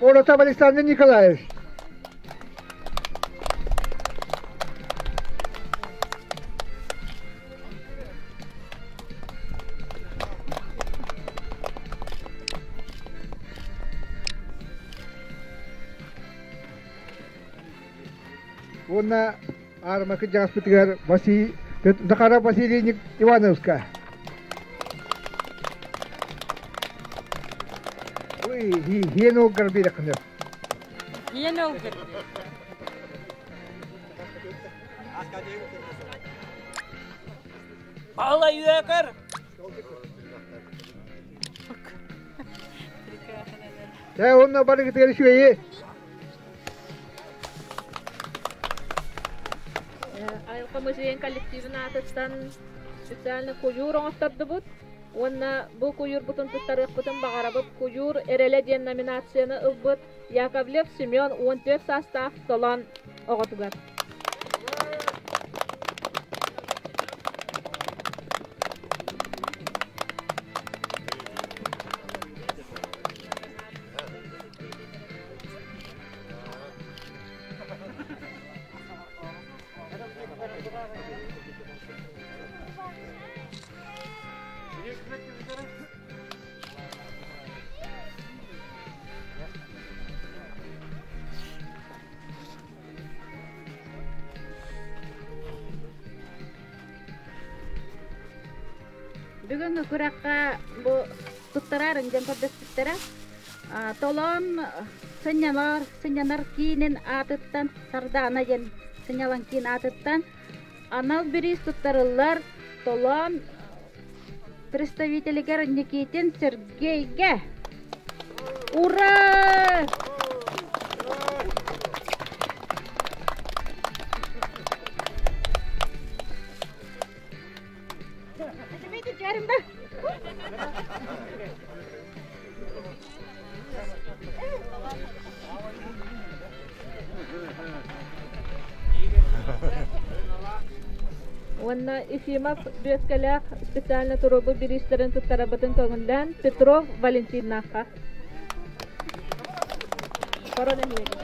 Поротов Александр Николаевич. Уонна аарыма кырдьаҕаспытыгар Василий Захаров Василий Ивановска. Ой, хиэн олгар бирэххинэ. Хиэн олгар. Паала үөкөр. Э, онно барыгытыгар үчүгэйи. Айылҕа музейын коллективын аатыттан специально куйуур оҥоттордубут уонна бу куйуурбутун туттарыахпытын баҕарабыт. Куйуур эрэлэ диэн номинацияны ылбыт Яковлев Семен 14 саастаах Толоон оҕотугар. Бүгүҥҥү күрэххэ бу туттараарыҥ диэн көрдөспүттэрэ. Толоон сынньанар, сынньанар киинин аатыттан, Сардаана диэн сынньалаҥ киин аатыттан анал бириис туттарыллар Толоон представителигэр Никитин Сергейгэ. Ура! Уонна Ефимов Бүөккэлээх специально туруорбут бириистэрин туттарабытын көҥүллээн Петров Валентиннаахха. Хоро нэһилиэгин.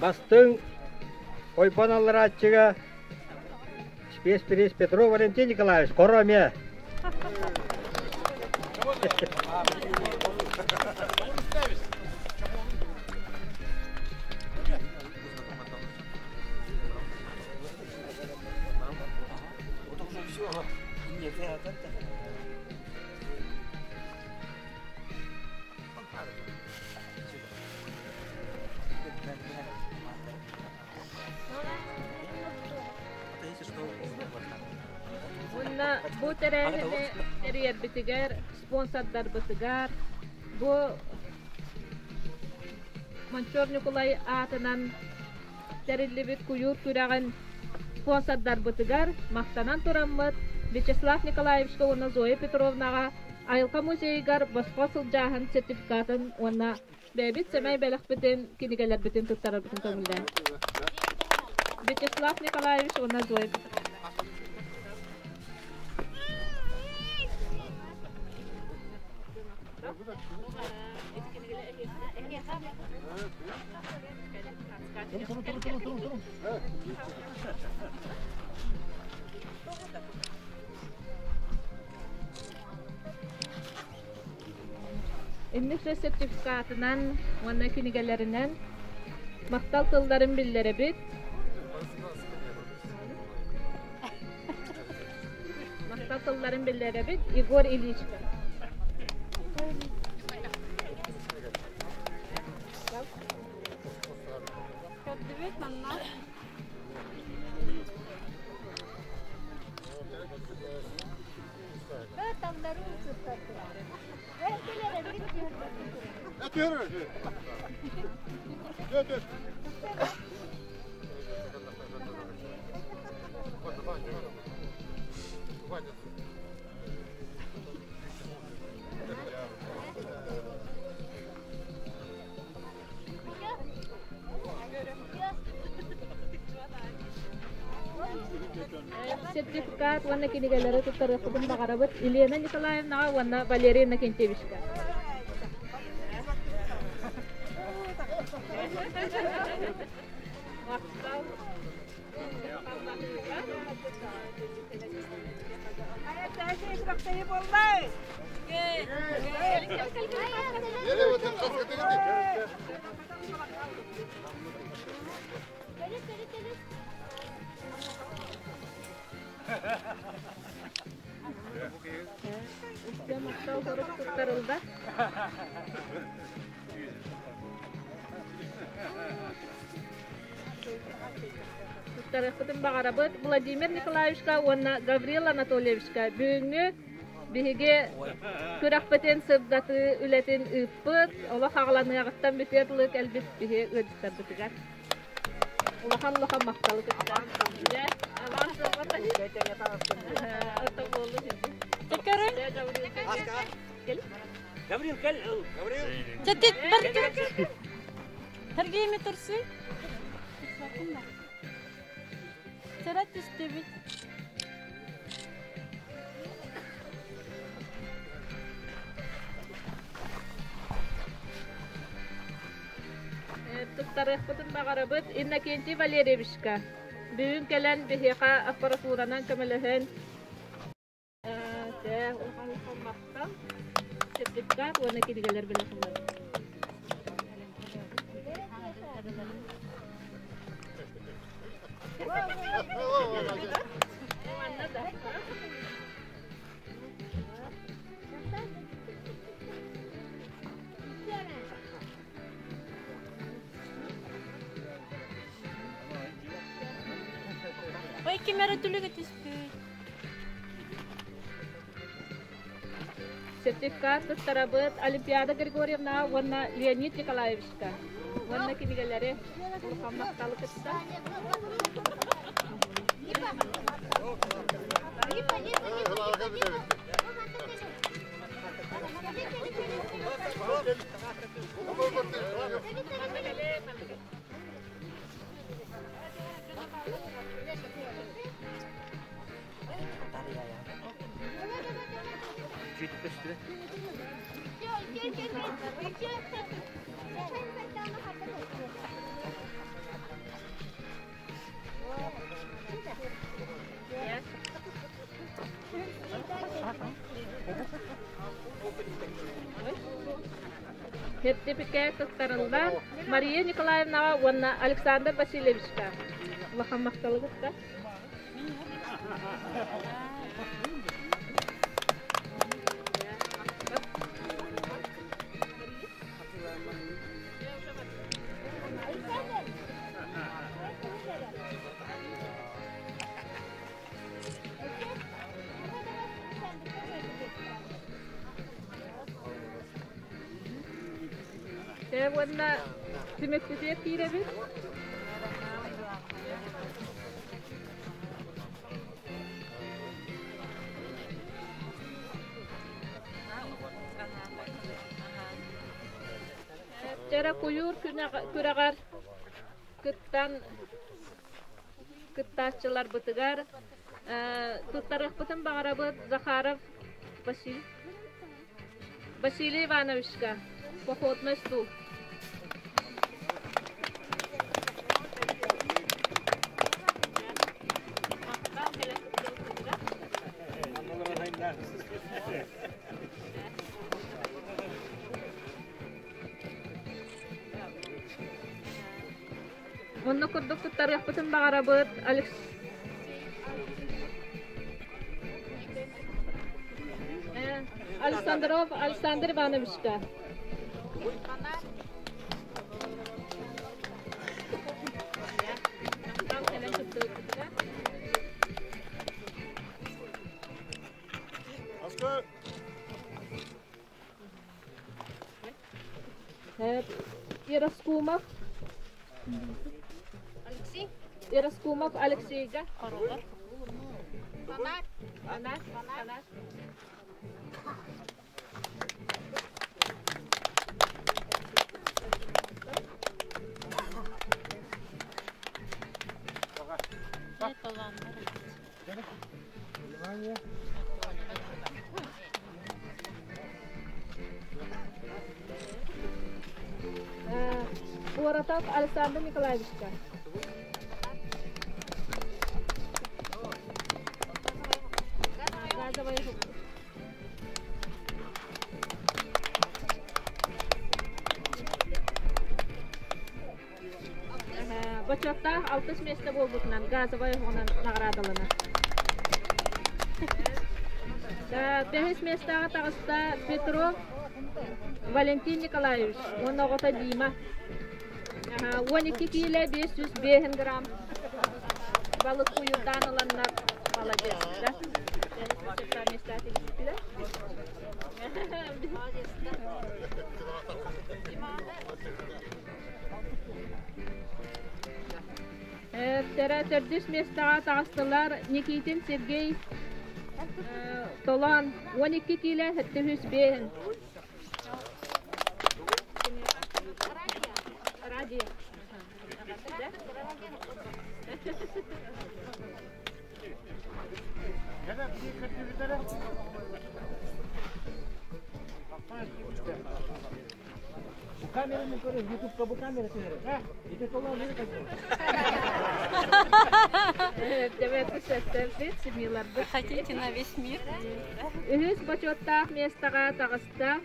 Бастыҥ ойбон алларааччыга спецприз Петров Валентин Николаевич хоро эмиэ. Уонна бу тэрээһини тэрийэрбитигэр, спонсордарбытыгар бу Мончор Ньукулай аатынан тэриллибит куйуур күрэҕин спонсордарбытыгар махтанан тураммыт Вячеслав Николаевичка уонна Зоя Петровнаҕа Айылҕа музейыгар босхо сылдьааһын сертификатын уонна бэйэбит сэмэй бэлэхпитин, кинигэлэрбитин туттарарбытын көҥүллээн. Вячеслав Николаевич уонна Зоя Петровна. Инник сертификатынан уонна кинигэлэринэн махтал тылларын биллэрэбит. Махтал тылларын биллэрэбит Егор Ильичка. Көрдүбүт манна. Сертификат уонна кинигэлэри туттарыахпытын баҕарабыт Елена Николаевнаҕа уонна Валерий Иннокентьевичка. Махтал. Махтал сорук туттарылда. Туттарыахпытын баҕарабыт Владимир Николаевичка уонна Гаврил Анатольевичка бүгүҥҥү биһиги күрэхпитин сырдатыы үлэтин ыыппыт, олох аҕаланыаҕыттан бүтүөр дылы кэлбит биһи ыалдьыттарбытыгар улахан-улахан махталы кытта. Гаврил, кэл. Чэтит бар Сергей турсуй. Сара түстүбүт. Туттарыахпытын баҕарабыт Иннокентий Валерьевичка. Бүгүн кэлэн биһиэхэ аппаратуранан көмөлөһөн. Улахан улахан махтал. Сертификат уонна кинигэлэр бэлэхиннэр. Манна да. Ой, ким эрэ түлүгэ түспүт. Сертификат туттарабыт Олимпиада Григорьевна уонна Леонид Николаевичка. Уонна кинигэлэри улахан махталы кытта. Сертификат туттарыллар Мария Николаевнаҕа уонна Александр Васильевичка. Улахан махталы кытта. Уонна түмүкпүтүгэр киирэбит. Чара куйуур күрэҕэр кыттан кыттааччыларбытыгар туттарыахпытын баҕарабыт Захаров Василий Василий Ивановичка походный стул. Онно курдук туттарыахпытын баҕарабыт Алекс Александров Александр Ивановичка. Ираскумов Алексей Ираскумов Алексейга. Хоролор. Фонарь. Фонарь. Фонарь. Уоратов Александр Николаевичка. Газовая группа. Бочуоттаах алтыс миэстэ буолбутунан газовай оһоҕунан наҕараадаланар. Бэһис миэстэҕэ таҕыста Петров Валентин Николаевич уонна оҕото Дима. 12 киилэ 505 грамм балык куйурдаан ыланнар молодец. Да? Төрдүс миэстэҕэ таҕыстылар Никитин Сергей Толон 12 киилэ 705. Радио. Камераны көрөр, ютубка бу камера түһэрэр. Ити толор Дәбәт семьяларбыт. Хотите на весь мир? Үһүс бочуоттаах миэстэҕэ таҕыста.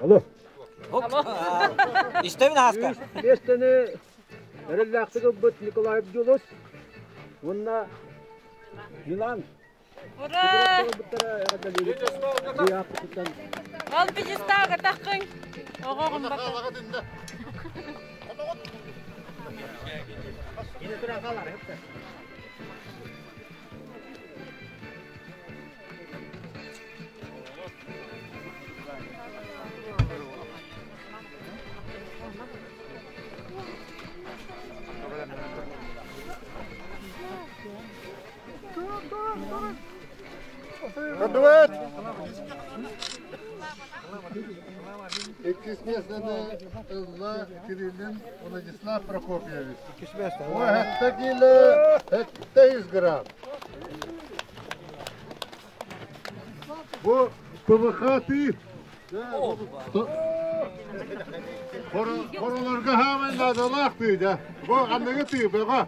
Алло. Истэбин ааска. Миэстэни эрэллээхтик ылбыт Николаев Дьулус уонна Милан. Ура! Ол пьедесталга таххын. Оҕоҕун бата. Дуэт! Иккис миэстэни ылла Кириллин Владислав Прокопьевич. Ой, хэтте кило, хэтте 100 грамм. Бу ПВХ-ты. Хоролорго хаамай наадалаах тыы да. Бу аныгы тыы бөҕө.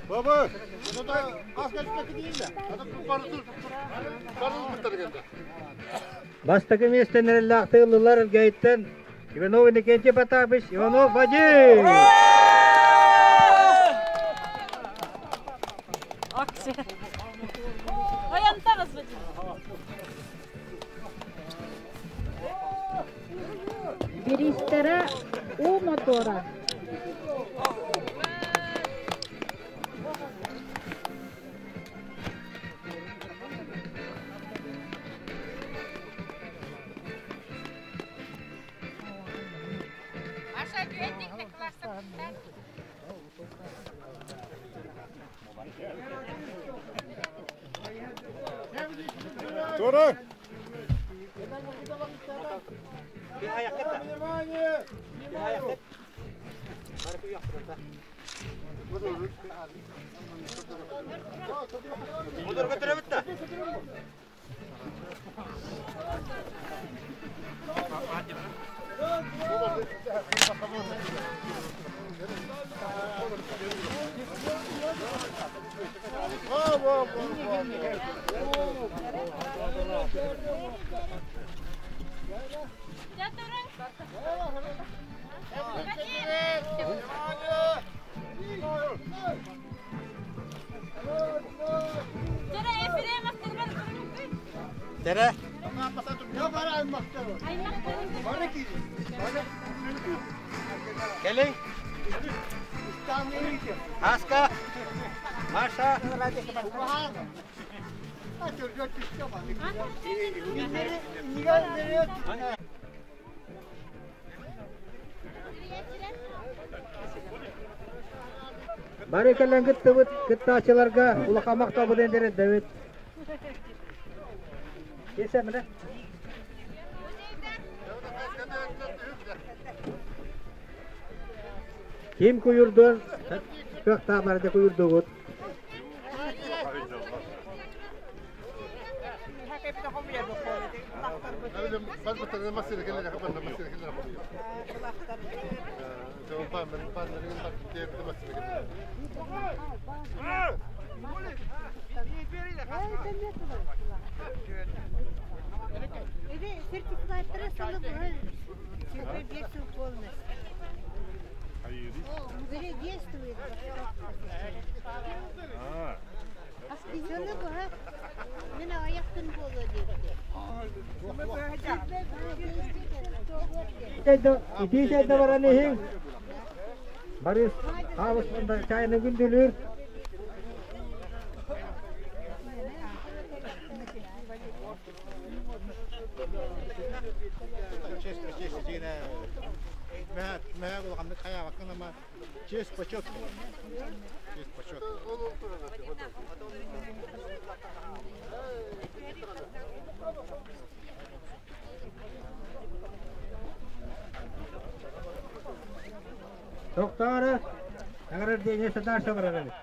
Баба, Бастакы миэстэн эрэллээхтик ыллылар Элгээйиттэн Иванов Иннокентий Потапыч, Иванов Вадим! Бириистэрэ уу мотуора. Тура! Tere. Келей. Аска. Маша. Бары кэлэн кыттыбыт кыттааччыларга улахан махталбытын тириэрдэбит. Кесемine. Ким куйурдун? Кыахтаах куйурдугут. Действует. Сылы быһа мин аҕыйах күн буолуо диэбитэ. Итии чайда баран иһиҥ. Борис Хаабыс чайны күндүлүүр. Честь, почет. Честь, почет. Тоқтары, аңырар дейіне садар сабырар.